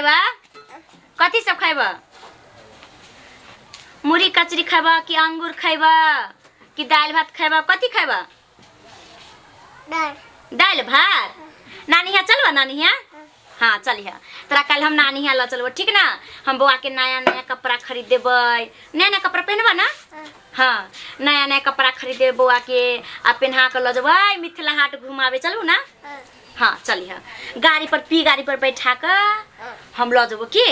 खैबा? कथी सब खैबा? मुरही कचरी खैबा कि अंगूर खैबा कि दालि भात खैबा? कथी खैबा? दाल। दालि भात। नानी यहाँ चलबा? नानी यहाँ? हाँ चलिह, तोरा कल हम नानी यहाँ लऽ चलबो, ठीक ना? हम बौआ के नया नया कपड़ा खरीद देबै। नया नया कपड़ा पहनबा ना? हाँ, नया नया कपड़ा खरीद देबै बौआ के आ पहना कऽ लऽ जेबै मिथिला हाट घुमाबे। चलू ना? हाँ चलिह, गाड़ी पर पी गाड़ी पर बैठा कऽ हम लऽ जेबो की।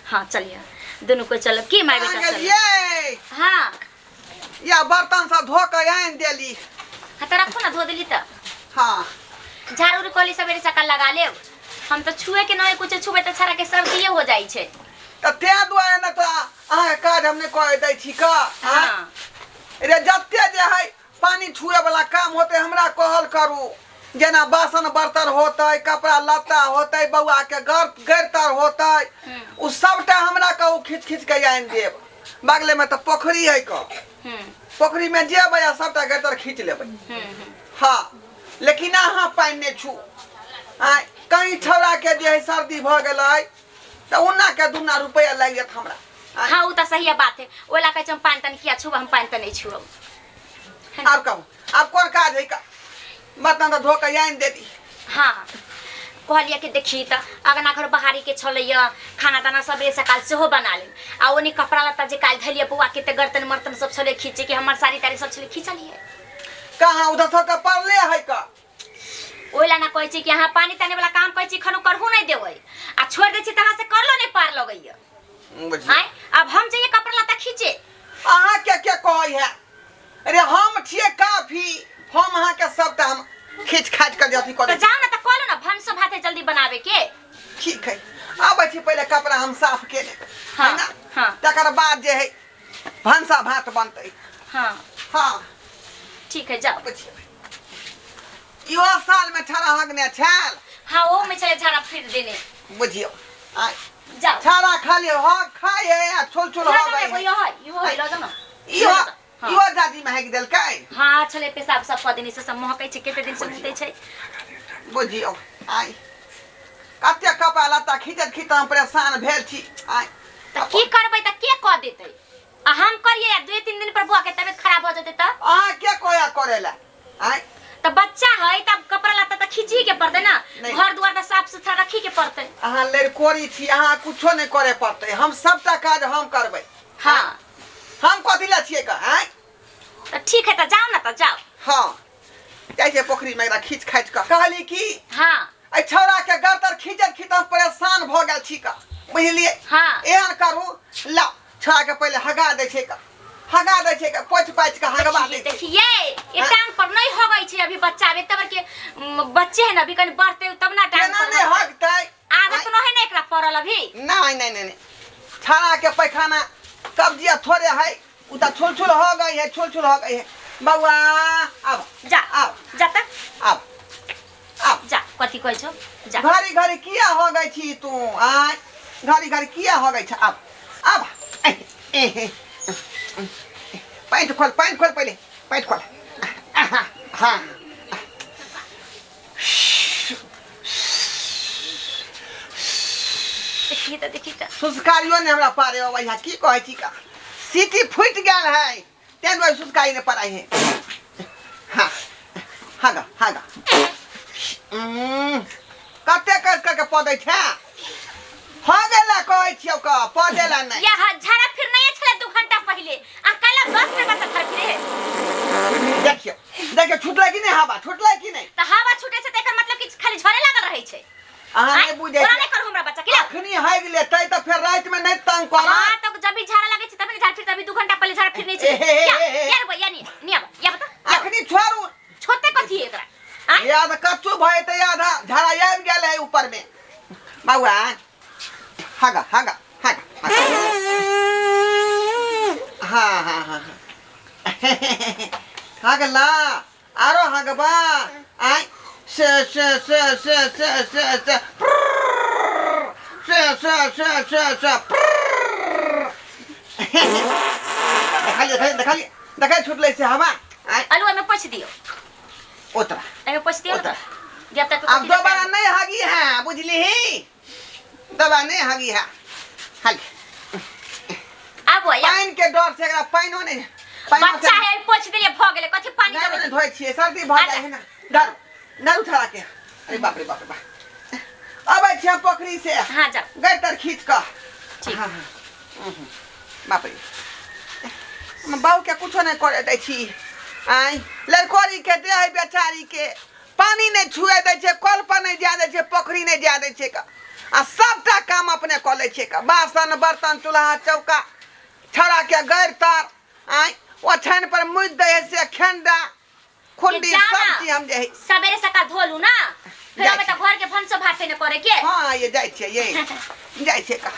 हाँ चलिह, दुनू कोई चलब की माय बेटा चलब। गेलियै? हाँ। या बर्तन सब धो कऽ आनि देली। हाँ तऽ रखो ना, धो देली तऽ। हाँ। झाड़ू उड़ू कहली सवेरे सकाल लगा लेब, हम तऽ छुए के नहीं कुछ छुबे तऽ छड़ा के सर्दिये हो जाइ छै। तऽ तें दुआरे ने तऽ अहाँके काज हम नहि कऽ दै छी का। हाँ। रे जते जे है पानी छुए वाला काम होते हमरा कहल करू, जेना बासन बर्तन होते, कपड़ा लत्ता होते, बौआ के गर्तर होते, उ सबटा हमरा कहू खींच खींच के आनि देब। बगले में तऽ पोखरी है क, पोखरी में जेबै आ सबटा गर्तर खींच लेबै। हाँ, लेकिन अहाँ पानि नहि छू। आँय, कहीं छौड़ा के जे है सर्दी भऽ गेलै तऽ उन्ना के दुन्ना रुपैआ लागि जायत हमरा। आँय। हाँ, उ तऽ सही बात है, ओला कहै छै हम पानि तनि किया छूब, हम पानि तऽ नहि छूब। आब कहू, आब कोन काज है का? बर्तन तऽ धो के आनि देली। हाँ, कहलियै कि देखी तऽ अगना घर बहारी के छलैया, खाना ताना सबेरे सकाल सेहो बना लेब, आ ओनी कपड़ा लत्ता जे काल्हि धलियै बौआ के तऽ गर्दन मर्दन सब छलै खींचे के, हमर साड़ी ताड़ी सब छलै खींचलियै। कहाँ उधर सबके पड़ले है का? ओहि ला ना कहै छी कि अहाँ पानी तानी वाला काम कहै छी खनो करहु नहि देबै, आ छोड़ि दै छी तऽ अहाँ से करलो नहि पार लगैया। बुझियौ। आँय, आब हम जइयै कपड़ा लत्ता खींचे? अहाँ के के कहै है? अरे हम छियै काफी, हम अहाँ के सबटा हम खींच खाच कर अथी कऽ तऽ दै छी। जाउ ने तऽ कऽ लू ने भनसो भात है जल्दी बनाबे के। ठीक है, आबै छी, पहिले कपड़ा हम साफ केने। हाँ, है ना? हाँ। तकर बाद जे है भनसा भात बनतै। हाँ। हाँ। ठीक है, जाओ। बुझियौ। इहो साल में छाड़ा हगने छाल। हाँ, ओहो में छले झाड़ा फिर देने। बुझियौ। आय। जाओ। छाड़ा खाली हग खाय है आ छोल छोल लऽ हग जाओ ना, है। एगो इहो है, इहो है, लऽ जाओ ना। इहो लऽ जाओ। हाँ। इहो दादी महक देलकै। हाँ, छले पेशाब सब कऽ देने से सब महकै छै, कते दिन से मुतै छै। बुझियौ, आय कते कपड़ा लत्ता खींचत खींचत हम परेशान भेल छी। आय। तऽ की करबै, तऽ के कऽ देतै? आ हम करियै आ 2-3 दिन पर बुआ के तबियत खराब भऽ जेतै तऽ? अहाँ के कोया करे ला? आय। तऽ बच्चा है तब कपड़ा लत्ता तऽ खींची के पड़तै ना, नहीं। घर दुआर तऽ साफ सुथरा रखी के पड़तै। अहाँ लड़कोरी छी, अहाँ कुछो नहीं करे पड़तै, हम सबटा काज हम करबै। हाँ। हम कथी ला छियै का? आय। तऽ ठीक है, तऽ जाओ ना, तऽ जाओ। हाँ, जाइ छै पोखरी में एकरा खींच खाच कऽ। कहली की? हाँ। एहि छौड़ा के गर्दन खींचत खींचत हम परेशान भऽ गेल छी का, बुझलियै? हाँ। एहन करू, ला छौड़ा के पहिले हगा दै छै का, हगा दै छै का, पोछि पाछि के हगवा दै छै। देखिए, ये टांग पर नहीं हगै छै अभी बच्चा, अभी तब के बच्चे है ना, अभी कनी बढ़ते तब ना टांग केना पर नहि हगतै। हगतै? आदत न है ना एकरा पड़ल अभी। नहीं, नहीं, नहीं, नहीं। छौड़ा के पैखाना कब्जिया थोड़े है, उ तऽ छुल छुल हो गई है, छुल छुल हो गई है। बौआ आब। जा। आब। जा तक। आब। आब। जा, कथी कहै छौ? जा। घड़ी घड़ी किया हो गई छी तू? आय, घड़ी घड़ी किया हो गई छ? आब, आब। पैंट खोल, पैंट खोल पहिले, पैंट खोल। हाँ। देखी तऽ, देखी तऽ। सुस्कारियो ने हमरा पारे अबै है, की कहै छी का? सीटी फूटि गेल है, तें दुआरे सुस्कारी नहि पड़ाइ है। हाँ, हाँ गा, हाँ गा। कते कस करके पदै छै? हो गेला कहै छियौ का, पदेला नहि। या हाँ, झाड़ा फिर नहीं छले 2 घंटा पहिले, आ काल्हि 10 मिनट बाद झाड़ा फिरे है। देखियौ, देखियौ, छुटलै कि नहि हवा, छुटलै कि नहि? तऽ हवा छूटे छै तऽ एकर मतलब कि खाली झड़े लागल रहै छै। अहाँ आँय? नहि बुझै ओना छियै। नहि करू हमरा बच्चा के, लाउ। अखनी हागि लेतै तऽ फेर रातिमे नहि तंग करत। हाँ, तऽ जब भी झाड़ा लागै छै तभी ने झाड़ा फिर, तभी 2 घंटा पहिले झाड़ा फिर नहीं छै। ए, हे, हे, या, हे, हे। या रे बा, या नहीं, नहीं आबा, या बता, या। अखनी छोड़ू। छोड़ते कथी है एकरा? आँय? याद कच्चू भए तऽ याद झाड़ा आबि गेल है ऊपर में। बौआ, हागा, हागा, हागा, हागा। हाँ, हाँ, हाँ, हाँ। हागला, आरो हागबा। आय, से, से, से, से, से, से, से, से, से, से, से, से, देखलियै, देखलियै, देखलियै, देखलियै, छुटलै से हवा। आय। आलू एहिमे पोछि दियौ। ओतरा। एहिमे पोछि दियौ ने। ओतरा। जब तक आब दोबारा नहि हगी है, बुझलिही? मर्दबा नहि हगी है हाल। आब बौआ, पानि के डर से एकरा पानिओ नहि, पानिओ से बच्चा है, पोछि देलियै, भऽ गेलै। कथी पानी नहि देबै? नहि धोइ छियै, सर्दी भऽ जाइ है ने। डर डर उठा के। अरे बाप रे बाप रे बाप, अबै छियै हम पोखरी से। हाँ, जाओ। गैर तर खींच कऽ। ठीक। हाँ, हाँ। बाप रे, हम बाबू के कुछो नहि करे दै छी। आँय, लड़कोरी के दे है बेचारी के पानी नहि छुए दै छै, कल पर नहि जाय दै छै, पोखरी नहि जाय दै छै का। आ सबटा काम अपने कऽ लै छै का, बासन बर्तन, चूल्हा चौका, छड़ा के गैर तर, आँय, ओछानि पर मुति दै है से खेंडा खुंडी जा सब ना। चीज हम जे है। सबेरे सकाल धोलू ना, फेर जाइ हमे छी। तऽ घर के भनसो भात ने करे के। हाँ, ये जाइ छियै, ये जाइ छियै का।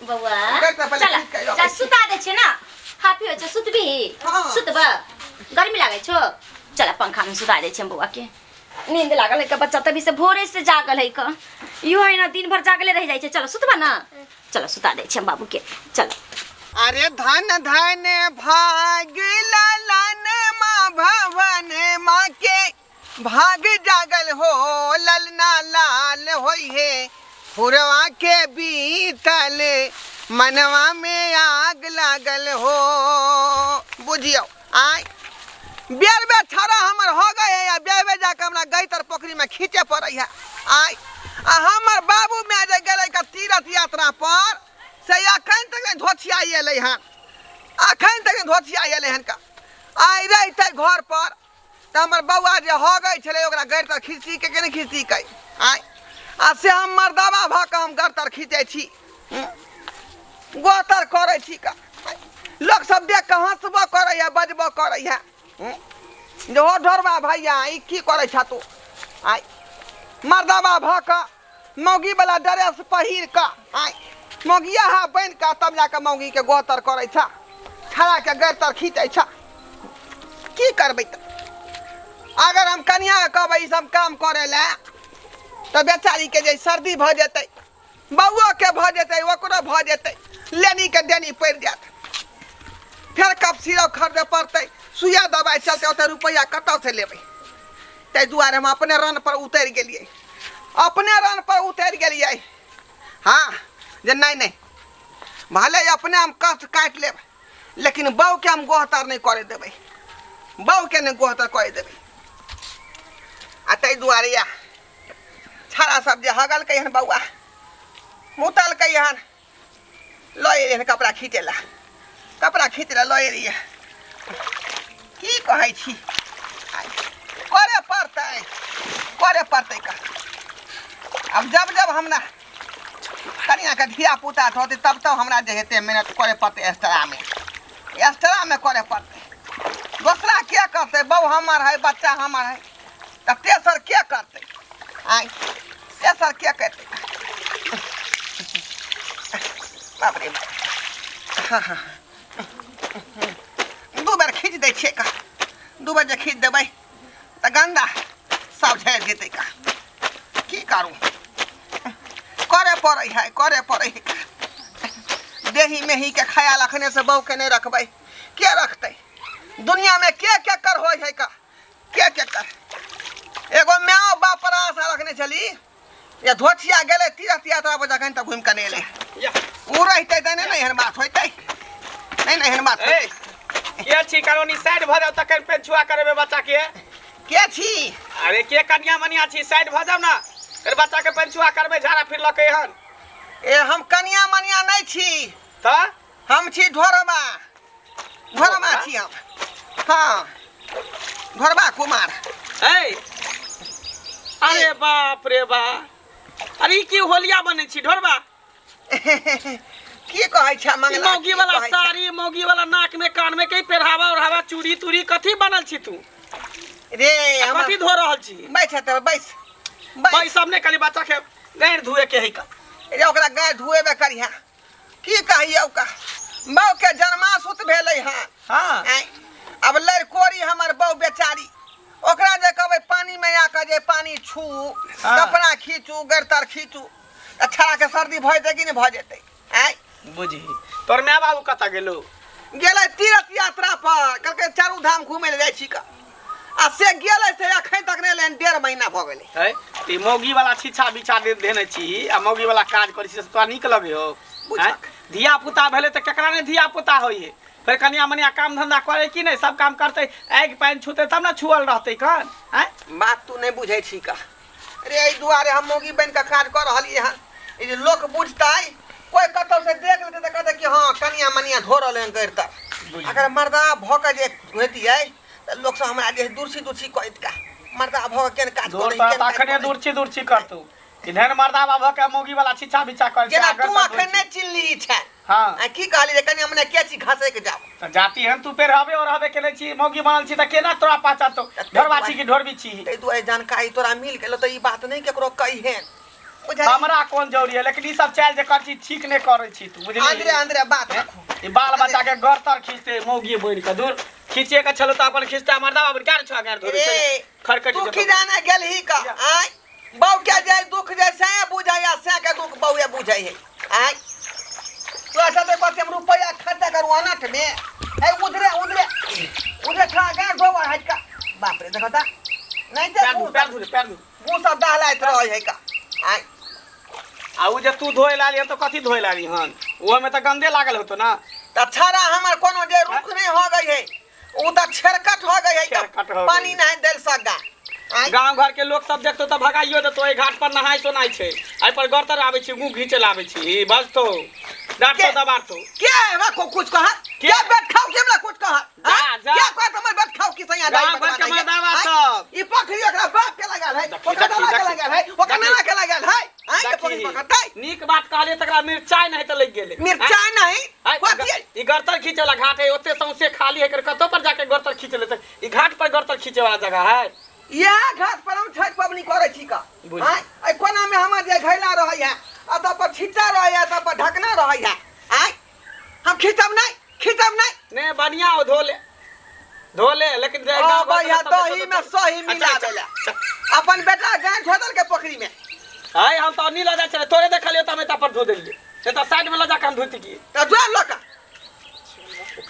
बौआ, कर तऽ पहिले चल ठीक करि जा, अबै छी। सुता दै छियै ना, हाफी होइ छै। सुतबी? हाँ। सुतब? गर्मी लागै छौ? चल, पंखा में सुता दै छियै बौआ के। नींद लागल है का बच्चा, तभी से भोरे से जागल है का। इहो है ना, दिन भर जागले रह जाइ छै। चलो, सुतबा ना? चलो, सुता दै छियै हम बाबू के, चलो। अरे धन धन भाग लालन माँ भवन माँ के भाग जागल हो, ललना लाल होई है फुरवा के बीतल मनवा में आग लागल हो। बुझियौ, आय बेर बेर छड़ा हमर हो गए है, या बेर बेर जाके हमरा गई तर पोखरी में खींचे पड़ै है। आय, आ हमर बाबू माय जे गेलै का तीर्थ यात्रा पर, से अखन तक नहि धोछिया एलै हन, अखन तक नहि धोछिया एलै हन का। आइ रहितै घर पर तऽ हमर बौआ जे हो गई छलै ओकरा गैर तर खींची के नहि खींची के। आय, आ से हम मर्दाबा भऽ कऽ हम गैर तर खींचै छी, गोतर करै छी का। लोक सब देख कऽ हँसबो करैया, बजबो करैया जे हो ढोरबा भैया, ई की करै छह तू? आय, मर्दाबा भऽ कऽ मौगीवला ड्रेस पहिर कऽ, आय, मौगिया बनि कऽ तब जा कऽ मौगीके गोतर करै छह, छड़ाके गैर तर खींचै छह। की करबै तऽ? अगर हम कनियाके कहबै ई सब काम करै लए तऽ बेचारीके जे सर्दी भऽ जेतै, बौओके भऽ जेतै, ओकरो भऽ जेतै, लेनीके देनी पड़ि जायत। फेर कफ सिरप खरीदे पड़तै, सुइया दबाइ चलतै, ओते रुपैआ कतऽसँ लेबै? ताहि दुआरे हम अपने रन पर उतरि गेलियै, अपने रन पर उतरि गेलियै। हाँ, जे नहि नहि, भले अपने हम कष्ट काटि लेब, लेकिन बौके हम गोहतर नहि करे देबै, बौके नहि गोहतर करे देबै। आ ताहि दुआरे इएह छाड़ा सब जे हगलकै हन, बौआ मुतलकै हन, लऽ एलियै हन कपड़ा खींचै लए, कपड़ा खींच लए लऽ एलियै। की कहै छी, करे पड़तै, करे पड़तै का। आब जब जब हमरा कनियाके धिया पुता होतै तब तब हमरा जे हेतै मेहनत करे पड़तै, एक्स्ट्रामे, एक्स्ट्रामे करे पड़तै। दोसरा के करतै? बहू हमर है, बच्चा हमर है, तऽ तेसर के करतै? आँय, तेसर के करतै? बाप रे बाप। हाँ हाँ, दू बेर खींच दै छियै का। 2 बेर जे खींच देबै तऽ गन्दा सब झड़ि जेतै का। की करू, करे पड़ै है, करे पड़ै है। देही मेही के ख्याल अखने से बहू के नहि रखबै, के रखतै? दुनिया में के के कर होइ है का, के के कर? एगो माय बाप पर आशा रखने छली, या धोथिया गेलै तीर्थ यात्रा पर, जखन तक घुमि कऽ नहि एलै। ओ रहितै तऽ नहि ने एहन बात होइतै, नहि ने एहन बात ए, होइतै। के छी कलोनी? साइड भऽ जाउ तखन फेर छुआ करेबै बच्चा के। के छी? अरे के कनिया मनिया छी? साइड भऽ जाउ ना, फेर बच्चा के पेन छुआ करबै, झाड़ा फिर लकै हन। ए, हम कनिया मनिया नहि छी। तऽ हम छी ढोरबा, ढोरबा छी हम। हाँ, ढोरबा कुमार। ए, अरे बाप रे बा, अरे ई की होलिया बनै छी ढोरबा? की कहै छै ई मंगला? मौगी की वाला कहै छै? साड़ी, मौगी वाला नाक में कान में कई पेरहावा ओढ़ावा, चूड़ी तूड़ी, कथी बनल छी तू? रे आ हमर कथी धो रहल छी? बैठ तऽ बैस बैस। भाई सब ने खाली बच्चा के गैर धुए के है का। रे, ओकरा गाय धुएबे करिहे। की कहियौ का, बहू के जन्मासुत भेलै हँ। आँय, अब लड़कोरी हमर बहू बेचारी, ओकरा जे कहबै पानी में आके जे पानी छू, कपड़ा खींचू, गरतर खींचू, तऽ छड़ा के सर्दी भऽ जेतै कि नहि भऽ जेतै? आँय। बुझी, तोर माय बाबू कतऽ गेलो? गेलै तीर्थ यात्रा पर, कहलकै चारू धाम घुमै लए जाइ छी का, आ से गेलै से अखन तक नहि एलै हन, 1.5 महीना भऽ गेलै। है। तऽ ई मौगी वाला छिछा बिछा दे देने छी आ मौगी वाला काज करै छी से तोरा नीक लगै हो? बुझक। धिया पुता भेलै तऽ केकरा नहि धिया पुता होइ है? फेर कनिया मनिया काम धंधा करे कि नहि? सब काम करतै, आगि पानि छूतै तब ने छुअल रहतै कन। आँय, बात तू नहि बुझै छी का रे? एहि दुआरे हम मौगी बनि कऽ काज कऽ रहलियै हन। ई जे लोक बुझतै, कोइ कतौ से देख लेतै तऽ कहतै कि हँ, कनिया मनिया धो रहलै हन गैर। तर अगर मर्दा भऽ कऽ जे धोतियै तऽ लोक सब हमरा जे दुर्सी दुर्सी कहैत का, मर्दा भऽ कऽ केहन काज दूर करै, तऽ केहन काज अखने करै। दुर्ची दुर्ची करतौ कि धन मर्दा भऽ के मौगी वाला छिछा बिछा करै छै। जेना आ तू गरदन अखन धोइ नहि छी। चिन्हली छै। हँ। आ की कहली जे कनिया मने के छी, घसै के जाओ। तऽ जाति हन तू पेर हबे और हबे केने छी, मौगी बनल छी तऽ केना तोरा पहचानतौ? ढोरबा छी कि ढोरबी छी? ताहि दुआरे जानकारी तोरा मिल गेलो तऽ ई बात नहि केकरो कहिहेन, बुझलिही? हमरा कोन जरूरी है, लेकिन ई सब चालि जे कर छी, ठीक नहि करै छी तू, बुझली? अंदरे अंदरे बात राखू। ई बाल बच्चा के घर तर खींचते मौगी बनि के दूर खींचे के छलो तऽ अपन खींचते, मर्दा बाबू क्या छो गार धोरे रे खरकट। तू की जाने गेलही का? आय, बहू के जे दुख जे से बुझै आ से के दुख बहुए बुझै है। आय, तोरा साथे कथी हम रुपैआ खर्चा करू अनठ में? है उधरे उधरे उधरे खा गा धोवा है का। बाप रे, देखो ता नहीं ते पैर धो, पैर धो, पैर धो। मुँह सब दहलाइत रहै है का। आय, आ उ जे तू धोए लाली हन तऽ कथी धोए लाली हन? ओहोमे तऽ गंदे लागल होतो ना। तऽ छाड़ा हमर कोनो जे रुख नहीं हो गई है, उ तऽ छेरकट हो गई है। छेरकट हो गई। पानी नहीं देल सका। आय, गांव घर के लोग सब देखतो तऽ भगाइयो देतो। एहि घाट पर नहाय सोनाय छै, एहि पर गरतर आबै छी, मुँह घीचे ला आबै छी, बजतो डांटतो के? दबाड़तो। के हमरा को कुछ कहा? के? के बैठ खाओ के हमरा कुछ कहा? जा, हाँ? जा। के कहत हमर बैठ खाओ की सैया गाँव घर के मर्दावा सब। ई पोखरी ओकरा बाप के लगल है, देखी, ओकरा देखी, दादा के देखी। लगल है, ओकरा देखी। नाना के लगल है। आय के पोखरी देखी, पकड़तै? नीक बात कहलियै तकरा मिरचाइ नहि तऽ लागि गेलै। मिर्चाई नहीं। आँय, कथी है? ई गरतर खींचे वाला घाट है, ओते सौंसे खाली है, कतौ पर जाके गरतर खींच लेतै। ई घाट पर गरतर खींचे वाला जगह है? इएह घाट पर हम छठि पबनी करै छी का। बुझ। आँय, एहि कोना में हमर जे घैला रहै है, आ पर छिट्टा रहै है, तब पर ढकना रहै है। आँय, हम खींचब नहीं, खींचब नहीं। ने बढ़िया हो, धो ले, धो ले, लेकिन जे गाँव घर अबै है के सब दही में सही मिला अच्छा, देला। अच्छा। अपन बेटा गाय धो के पोखरी में। आय, हम तऽ नहीं लऽ जाइ छलै, तोरे देखलियो तऽ हम एतऽ पर धो देलियै, नहीं तऽ साइड में लऽ जाके हम धोती की। तऽ जो लऽ कऽ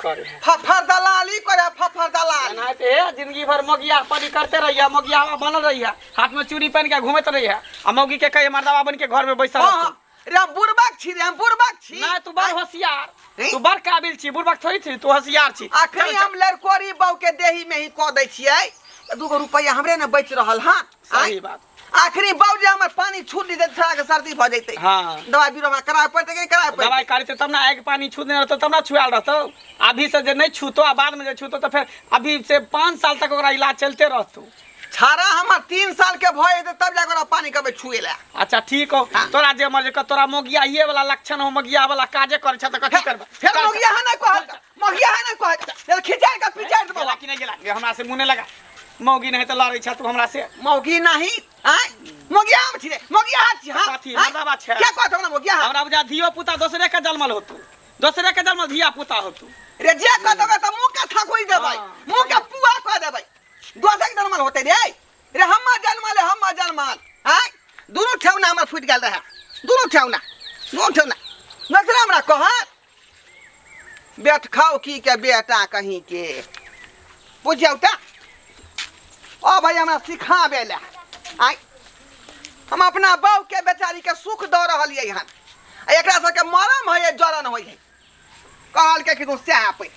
करे है। फफर दलाली करे, फफर दलाली। एनाहिते हे जिंदगी भर मौगिया परी करते रहिया, मौगिया बनल रहिया, हाथ में चूड़ी पहन के घूमैत रहिया आ मौगी के कहे मर्दावा बन के घर में बैसल हाँ रहतौ। हाँ, रे हम बुड़बक छी, रे हम बुड़बक छी। नहीं, तू बड़ होशियार। हैं? तू बड़ काबिल छी, बुड़बक थोड़ी छी तू, होशियार छी। अखनी चल, चल। हम लड़कोरी बहू के देही में ही कऽ दै छियै तऽ दूगो रुपैआ हमरे ने बचि रहल। हाँ। सही बात। आखिरी बहू जे हमर पानी छू ली तऽ के सर्दी भऽ जैतै। हाँ। दवाइ बीरो हमरा कराबे पड़तै कि नहि कराबे पड़तै? दवाइ करते तब ने। आगि पानी छूने रहतौ तब ने छुआल रहतौ। अभी से जे नहीं छूतो आ बाद में जे छूतो तऽ फेर अभी से 5 साल तक ओकरा इलाज चलते रहतौ। छाड़ा हमर 3 साल के भऽ जेतै तब जाके ओकरा पानी कबै छुए ला। अच्छा, ठीक हो। हाँ। तोरा जे मर्जी कर। तोरा मोगिया ये वाला लक्षण हो, मोगिया वाला काजे करे छ तऽ कथी करबा? फेर मोगिया है नहीं कहत, मोगिया है नहीं कहत, खिचाइ के पिचाइ देबो। गेला कि नहीं गेला? ये हमरा से मुँह नहीं लगा। मौगी नहीं तऽ लड़ै छ तू हमरा से। मौगी नहीं। आय, मोगिया हम छी रे, मोगिया हम छी। हाँ। कथी? आँय? मर्दाबा छै। के कहत हमरा मोगिया? हमरा बुझा धियो पुता दोसरे के जन्मल होतू, दोसरे के जन्मल धिया पुता होतू। रे, जे कहत होगा तऽ मुँह के थकुई देबै। हाँ। मुँह के पुआ कह देबै। दोसर के जन्मल होतै रे? रे, हमर जन्मल है, हमर जन्मल। आय, दुनू ठेहुना हमर फुटि गेल रहे, दुनू ठेहुना, दुनू ठेहुना। दोसरा हमरा कहत बेट खाओ की के बेटा कहीं के। बुझियौ तऽ ओ भाई हमरा सिखाबे ला। आय, हम अपना बहू के बेचारी के सुख दऽ रहलियै हन आ एकरा सबके मरम होइए, जलन होइ है। कहलकै कि तू सएह पे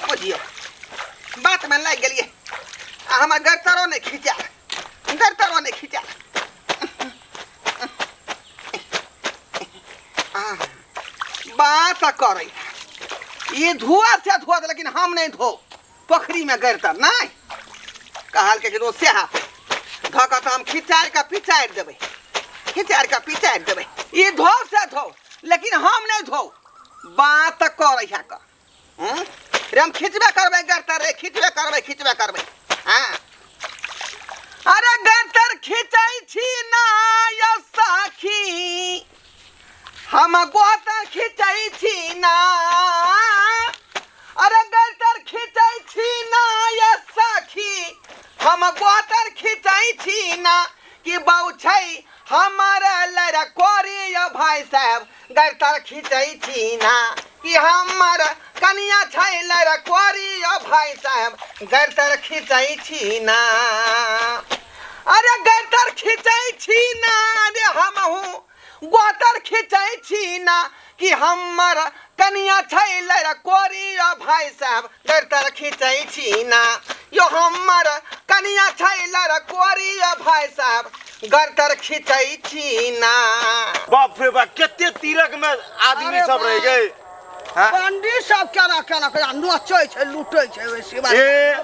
बुझियौ बातमे लागि गेलियै आ हमर गरतरो नहि खिचायल, गरतरो नहि खिचायल। आ, बात करै ई धुआ से धोत, लेकिन हम नहीं धो पोखरीमे गरतर नहि। कहलकै कि तू सएह धऽ कऽ तऽ हम खिचारि कऽ पिचारि देबै, खिचारि कऽ पिचारि देबै। ई धो से धो, लेकिन हम नहि धो। बात करै है कऽ हूँ? रे, हम खिचबे करबै गरतर रे, खिचबे करबै, खिचबे करबै। हाँ, अरे गरतर खिचै छी ना यौ सखी, हम गोतर खिचै छी ना। अरे गरतर खिचै छी ना ये सखी, हम गोतर खिचै छी ना, कि बौ छै हमर लड़कोरी यौ भाई साहेब, गरतर खिचै छी ना, कि हमर कनिया छै लड़कोरी यौ भाई साहेब, गरतर खिचै छी ना। अरे गैतर खींचै छी ना अरे हमहू गोतर खींचै छी ना कि हमर कनिया छै लड़कोरी यो भाई साहब गैतर खींचै छी ना यो हमर कनिया छै लड़कोरी यो भाई साहब गैतर खींचै छी ना। बाप रे बाप, कते तीरक में आदमी अरे सब रह बाप। गए। हाँ? पंडित सब केना केना केना नोचै छै लूटै छै ओहि शिवा ए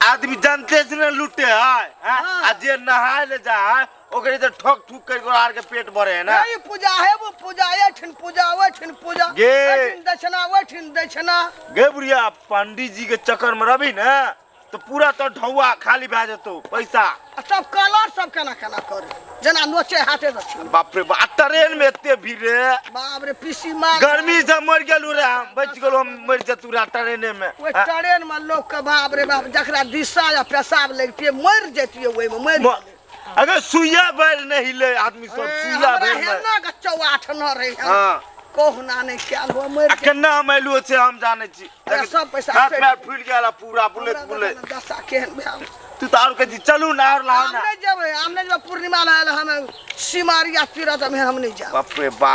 आदमी जानते से ना लूटे है, हाँ? हाँ। आ जे नहाय ले जा है ओकरे तो ठोक ठुक कर के आर के पेट भरे है ना। ई पूजा है वो पूजा, एठिन पूजा ओठिन पूजा, गे। एठिन दक्षिणा ओठिन दक्षिणा। गे बुढ़िया, पंडित जी के चक्कर में रही ना तो पूरा तो ढौआ खाली भए जेतौ पैसा। आ तब कलर सब केना केना करे जेना नोचे हाथे दक्षिणा। बाप रे बाप, आ ट्रेन में एते भीड़ रे। बाप रे, पीसी मार गर्मी से मर गेलू रे, हम बच गेलू, हम मर जतू रे ट्रेने में। ओहि ट्रेन में लोग के बाप रे बाप, जकरा दिशा या पेशाब लगितियै मरि जैतियै ओहिमे, मरि अगर सुइया भरि नहीं हिले आदमी सब, ए, सुइया हमरा भरि नहीं। हेना के चौआठ न रहे। हाँ। कहुना नहि कयल हो, मरि आ केना हम एलू से हम जानै छी। अरे सब पैसा हाथ छठि पैर फूलि गेल पूरा बुलैत हमरा बुलैत। देखल दशा केहन भेल। तू तऽ आओर कहै छी चलू ना आओर लाउ हम ना। नहि जेबै, हम नहि जेबै। पूर्णिमा लए हम सिमारिया तीरथ में हम नहि जायब। बाप रे बा,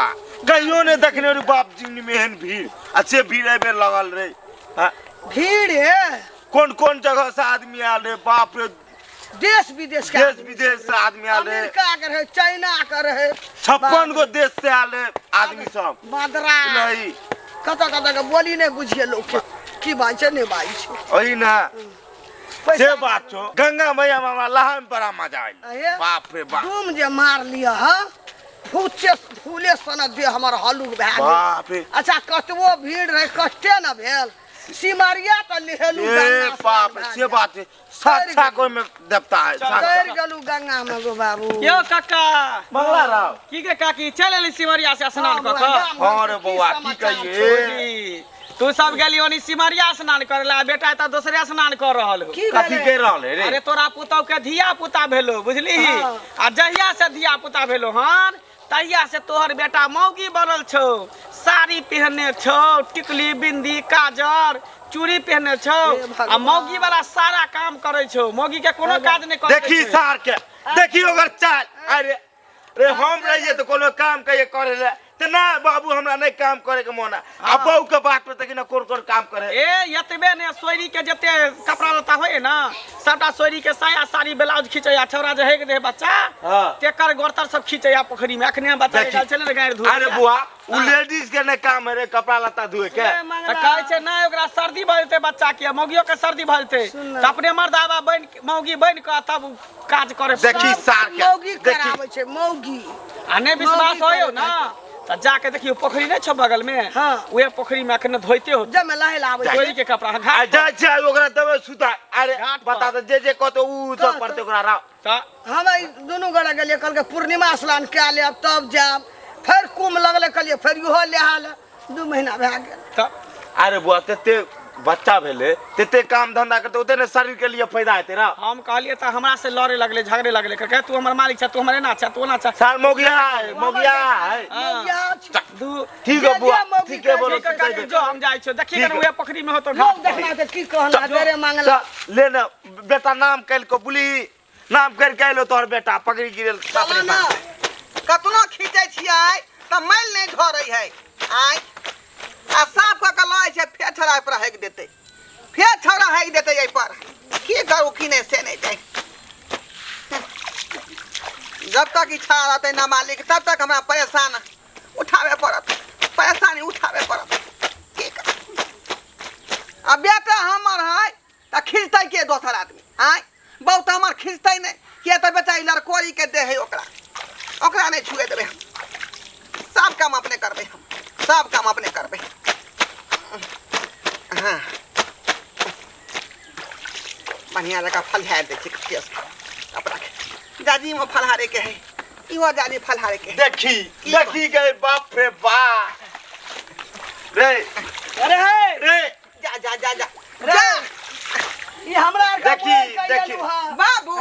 कहियो नहि देखने रही बाप जीवनी में एहन भीड़। आ से भीड़ एहि बेर लगल रहे। हाँ? भीड़ है। कोन कोन जगह से आदमी आयल रहे बाप रे, देश विदेश के देश आदमी। विदेश से आदमी आयल रहे। अमेरिका के रहे, चाइना के रहे, 56 गो देश से आयल रहे आदमी सब। मद्रास नहीं कतऽ कतऽ के बोली नहि बुझिए लोक के की बात छै नहि बात छै। ओही ना पैसा से बात छौ। गंगा मैया में हमरा नहाय में बड़ा मजा आयल। अहे। बाप रे बाप, डूम जे मार लिअ हँ, फूचे फूले सन देह हमर हल्लुक भए गेल। बाप रे। अच्छा कतबो भीड़ रहे कष्टे न भेल। सिमरिया तऽ लिहेलू ए गंगा स्नान बाप रे, भए से गेल। बात है, साक्षा कोई में देवता है, साक्षा। तैर गेलू गंगा में गो बाबू। यो काका मंगला राव की के काकी चल एली सिमरिया से स्नान कऽ कऽ? हाँ रे बौआ, की कहिए। जी, तू सब गेली ओनी सिमरिया स्नान करे ला, बेटा एतऽ दोसरे स्नान कर रहल हो। की कथी भेलै? कहि रहल है रे? अरे तोरा पुतहु के धिया पुता भेलो बुझली, हाँ। आ जहिया से धिया पुता भेलो हन तहिया से तोहर बेटा मौगी बनल छौ, साड़ी पहनने छौ, टिकली बिंदी काजर चूड़ी पहनने छौ, हे भगवान। आ मौगी वाला सारा काम करे छौ, मौगी के कोनो काज नहि करे देखी सार के, देखी ओकर चाल। अरे रे हम रहिए तो कोनो काम कहिए करे ले त ना बाबू, हमरा नहीं काम करे के मन है। आ बहू के बात पे देखी ना कोन कोन काम करे। ए एतबे ने सोयरी के जते कपड़ा लत्ता होय ना सबटा सोयरी के साया साड़ी ब्लाउज खींचै आ छौड़ा जे हेक दे बच्चा हाँ। तेकर गोरतर सब खींचै आ पोखरी में। अखने हम बच्चा के देखी। गेल छलै ने गारि धोए। अरे बुआ, उ लेडीज के नहीं काम है रे कपड़ा लत्ता धोए के। ए, मंगला। त कहै छै ना ओकरा सर्दी भऽ जेतै बच्चा के, मौगियो के सर्दी भऽ जेतै, सुन ना। त अपने मर्दाबा बनि मौगी बनि कऽ तब उ काज करे। देखी सार के, मौगी देखी। कराबै छै मौगी। आ नहि विश्वास मौगी होयौ करै ना त जाके देखियौ पोखरी नहि छौ बगल में, हाँ। उहे पोखरी में अखने धोइते होतै। जमे लहै लए आबै छै। सोयरी के कपड़ा, हाँ, आ घाट जाइ छै ओकरा देबै सुता। अरे घाट पर। बता दे जे जे कहतौ उ सब कहतौ। करतै ओकरा राव। त हम ई दुनू गोरे गेलियै, कहलकै पूर्णिमा स्नान कए लेब तब जायब। फेर कुम्भ लगलै, कहलियै फेर इहो लेहा ले, 2 महीना भए गेल। त अरे बुआ, तते बच्चा भेलै तते काम धंधा करतै ओते ने शरीर के लिए फायदा हेतै ना। हम कहलियै तऽ हमरा से लड़े लगलै, झगड़े लगलै, कहलकै तू हमर मालिक छ, तू हमर एना छ, तू ओना छ। साल मौगिया है, मौगिया है। मौगिया छै। दू ठीक है जे बुआ, जे मौगी ठीक है कहै बोलो, छै, ठीक है। जो हम जाइ छियौ, देखी ठीक कने है। उहे पोखरी में होतौ लोग घाट। देखना तऽ की कहना तेरे मांगला। चल, ले ना बेटा नाम कल को बोली, नाम कर के आइलो तोहर बेटा पकड़ी गिरल। बाप रे चला ना। बाप। कतनो खींचै छियै तऽ मैल नहि झरै है। आँय आ साफ कऽ के लऽ छै, फेर छौड़ा पर हेक देतै, फेर छौड़ा हेक देतै एहि पर। की करू की नहि से नहि जानि। जब तक इच्छा रहतै ना मालिक तब तक हमरा परेशान उठाबे पड़त, परेशानी उठाबे पड़त। की करू? आ बेटा हमर है तऽ खींचतै के दोसर आदमी? आँय बहु तऽ हमर खींचतै नहि, किया तऽ बेटा ई लड़कोरी के देह है, ओकरा ओकरा नहि छुए देबै हम। सब काम अपने करबै हम, सब काम अपने करबै। हाँ बढ़िया जकाँ फलहारि दै छियै केश कपड़ा के। जाजीमो फलहारे के है, इहो जाजी फलहारे के है। देखी देखी गए बाप रे बाप रे। अरे हे रे जा जा जा जा रे। जा ई हमरा आर के देखी, बोल के देखी। एलू हँ। बाबू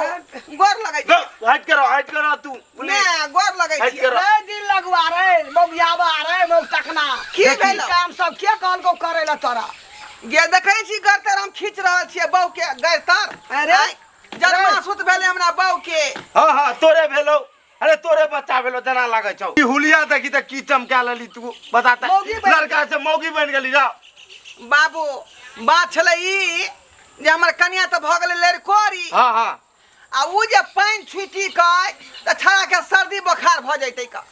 गोर लगै गो, छी। हट करो, हट करो तू। बोली। ने गोर लगै हट छी। करो। रे दिल लगवा रे मौगियाबा रे मौग तकना। की देखी भेलौ? काम सब के कहलकौ करै लए तोरा? गे देखै छी गरतर हम खींच रहल छियै बहू के गरतर। अरे। आँय, जन्मा सुत भेलै हमरा बहू के। हाँ हाँ तोरे भेलो, अरे तोरे बच्चा भेलो जना लागै छौ। ई हुलिया देखी त की चमका लेली तू, बता त। मौगी बनि लड़का से मौगी बन गेली जा। बाबू बात छलै ई जे हमर कनिया तऽ भऽ गेलै लड़कोरी। हाँ हाँ। आ उ जे पानि छुटी के तऽ छड़ा के सर्दी बोखार भऽ जैतै का।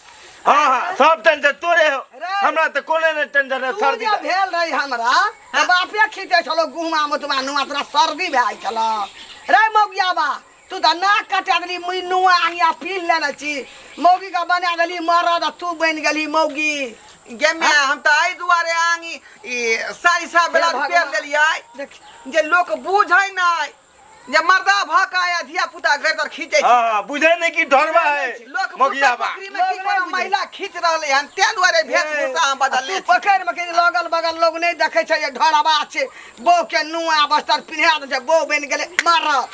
हाँ हाँ सब टेंशन तोरे हो, रे। हमरा तऽ कोनो नहि टेंशन है तू सर्दी जे के। भेल रही हमरा तऽ बापे खींचै छलो गुहमा मुतमा नुआ, तोरा सर्दी भए छल रे मौगियाबा। तू तऽ नाक कटा देली, मुई नुआ आंगिया पी लेने छी, मौगी के बना देली मरद आ तू बनि गेली मौगी। गे माय, हम तऽ एहि दुआरे आंगी ई साड़ी साफ हे ब्लाउज भगवान। पेर लेलियै देख जे लोक बुझै नहि जे मर्दा भऽ के आया धिया पुता गैर खींचै छै। हाँ बुझे नहीं कि ढोरबा है लोक मौगिया बा। पोखरी में की कोनो महिला खींच रहलै हन, तें दुआरे वेशभूषा हम बदलले तू पोखरि में के लगल बगल लोग नहीं देखै छै जे ढोरबा छै, बहू के नुआ बस्तर पिन्हा दै छै, बहू बनि गेलै मरद,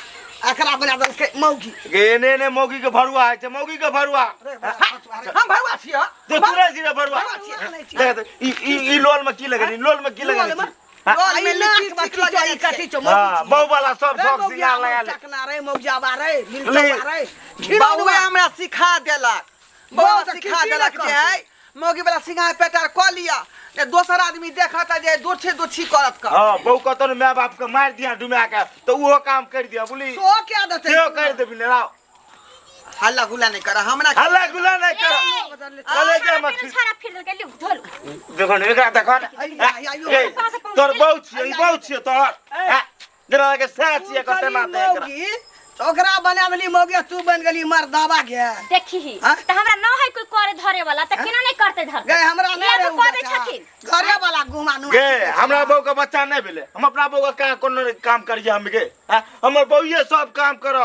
एकरा बना देलकै मौगी। गे एने एने मौगी के भरुआ है छै, मौगी के भरुआ। रे बड़ा हंसुआ रे। हम भरुआ छियै। तो तूरे सीधे भरुआ। भरुआ छियै। देख देख, ई ई ई लोल में की लगेली, लोल में की लगेली? लोल में? हाँ। लोल में ई नाक लिपस्टिक में की छौ, ई लगेने कथी छियै। छौ, मौगी हाँ छियै। बहू वाला सब रे शौक मौगिया सिंगार लगा ले। चकना रे मौगियाबा रे, मिलचौआ रे, बउए हमरा सिखा देलक, बउआ बउआ तऽ सिखा खिचड़ी देलक ने जे है मौगी वाला सिंगार पेटार कऽ लिअ, ने दोसर आदमी देखत जे दोछे दोछी करत का। हाँ बहू कतौ ने my बाप के मारि दिया डुमा के तो उहो काम कर दिया बुली। सो क्या देतै? सेहो कर देबी ने राव। हल्ला गुल्ला नहीं कर हमरा। हल्ला गुल्ला नहीं कर। चले जा मत। छाड़ा फिर देलकै, लिउ धोलू। देखो ने एकरा देखो ने। अइया, अइया, अइयो। ए, तोर बहू छियै, ई बहू छियै तोहर। हाँ, जेना के सैह छियै तू कते छली नाते एकरा। मौगी, तऽ ओकरा बना देली मौगी आ तू बनि गेली मर्दाबा गे। देखी ही हाँ? त हमरा न है कोई करे धरे वाला त केना नहीं करते धरते। गे हमरा नहीं रे इएह उ कऽ दै बेटा। छथिन। घरे वाला घुमा नुआ गे खींचै छै। हमरा बहू के बच्चा नहीं भेलै, हम अपना बहू के कहाँ कोनो काम करियै हम गे। हाँ, हमर बहूए सब काम कर,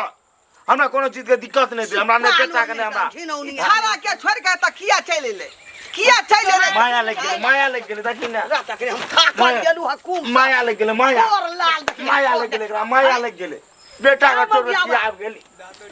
हमरा कोनो चीज के दिक्कत नहीं दे, हमरा नहीं बेटा के नहीं हमरा। घिनौनी छाड़ा के छोड़ के तऽ किया चलि एलै, किया चलि एलै? माया लग गेलै, माया लग गेलै, देखी ने। रात तक हम थाकल माया। गेलु हकुम। माया लग गेलै, माया। गोर लाल देखी। माया लग गेलै एकरा, माया लग गेलै। बेटा के छोड़ के किया आबि गेली?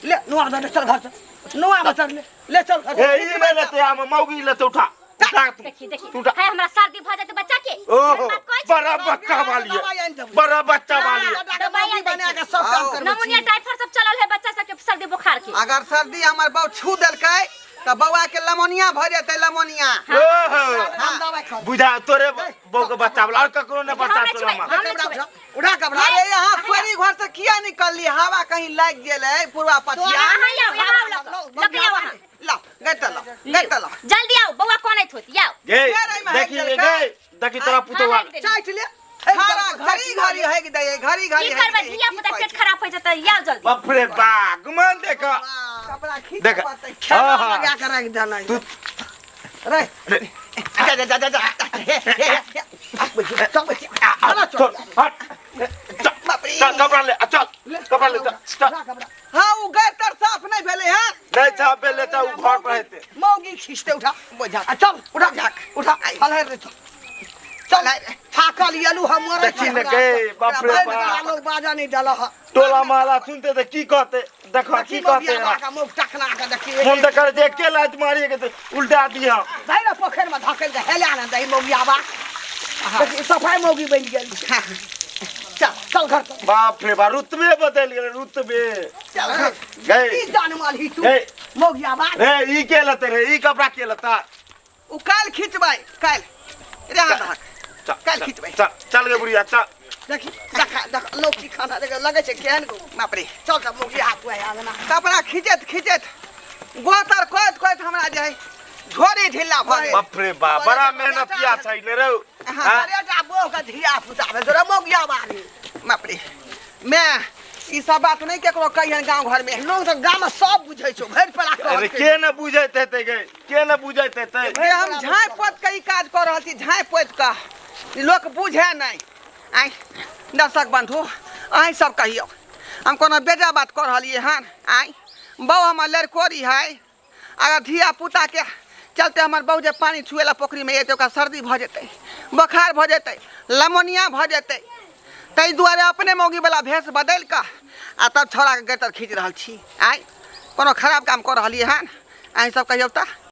ले नुआ दे, चल घर से। नुआ बचल ले, ले चल घर हे से। ई नहीं लेते हम मौगी लेते, उठा उठा तू। देखी देखी तू उठा। है हमरा सर्दी भऽ जेतै बच्चा के। ओहो बात कहै छी। बड़ा बच्चा वाली है, बड़ा बच्चा वाली है। बेटा के मौगी बना के सब काम करबै नमूनिया छी। टाइफाइड सब चलल है बच्चा सबके सर्दी बुखार के। अगर सर्दी हमर बहू छू देलकै तऽ बौआ के लमोनिया भऽ जेतै, लमोनिया। ओहो हम दवाई खा। बुझा तोरे बहू के बच्चा वाला और ककरो नहीं बच्चा हम नहि तोरा छुबै, माँ। हम नहि कपड़ा छुबै। उठा, उठा कपड़ा। अरे यहाँ सोरी घर से किया निकलली, हवा कहीं लागि गेलै पूर्वा पछिया। अहाँ आउ, यहाँ आउ, लऽ कऽ, लऽ कऽ आउ अहाँ। ला गैतल ला गैतल ला। जल्दी आउ बौआ कनैत होत, आउ। गे रे महक देखी देलकै। गे देखी तोरा पुतोह हाँ, देली। चाटि ले। खाना घड़ी घड़ी हेक दै, घड़ी घड़ी की हेक करबै दै। धिया पुता पेट खराब हो जेतै, आउ जल्दी। बाप रे बा गुमान देख कपड़ा खींच देख। पड़तै। खेना हाँ, हाँ। लगा के राखि देना। तू रे रे, जा जा जा जा जा। हे, हे, हे। चल आ, चल चल, हट। चल, बाप रे। चल, कपड़ा ले, आ, चल, कपड़ा ले, चल, चल। उठा कपड़ा। हाँ उ गैर तर साफ नहीं भेलै हन। नहीं छा बेले चा उ घर पर हेतै। मौगी खींचते उठा। बोझा आ चल उठा झाक। उठा फलहर रे चल। चल थाकल एलु हम मरै देखी ने गे बाप रे बाप। लोग बाजा नहीं डल ह। टोला मोहल्ला सुनते तऽ की कहते, देखो की कहते। का मुख टकना के देखी। मन तऽ करे जे एके लात मारिए के तऽ उल्टा दिया। भाई ना पोखरि में धकेल के हेला ना दही मौगियाबा। देखी सफाई मौगी बनि गेल। चल चल घर चल। बाप रे बाप रुतबे बदलि गेलै, रुतबे। चल गए। की जानमाल ही तू गए। मौगियाबा। रे ई के लेतै रे, ई कपड़ा के लेतै? उ काल्हि खिचबै, काल्हि रे हाथ हाथ। चल, काल्हि चल, खिचबै। चल चल गे बुढ़िया चल। देखी देखा देख लौकी खाना देख लगै छै केहन गो। बाप रे। चल तऽ मौगी हाथ हुआ आंगना। कपड़ा खींचैत खींचैत गोतर खोइत खोइत हमरा जे है झोरी ढिल्ला भऽ गेल। बाप रे बाप बड़ा मेहनत किया छै ने रौ। हाँ? अरे जा बोह के धिया पुता भेल तोरा मौगियाबा रे। बाप रे मैं ई सब बात नहीं केकरो कहियन गांव घर में। लोग तऽ गाम में सब बुझै छौ भरि पड़ा अरे के न बुझैत हेतै गे, के न बुझैत हेतै? रे हम झाँपि पोति के ई काज कऽ रहल छी, झाँपि पोति के लोक बुझै नहि। आँय दर्शक बंधु अहीं सब कहियौ हम कोनो बेजा बात कऽ रहलियै हन? आँय बहू हमर लड़कोरी है, अगर धिया पुता के चलते हमर बहू जे पानि छुए ला पोखरी में एतै ओकरा सर्दी भऽ जेतै, बोखार भऽ जेतै, लमोनिया भऽ जेतै, ताहि दुआरे अपने मौगी वाला भेष बदलि कऽ आ तब छौड़ाके गैतर खींच रहल छी। आँय कोनो खराब काम कऽ रहलियै हन? अहीं सब कहियौ तऽ।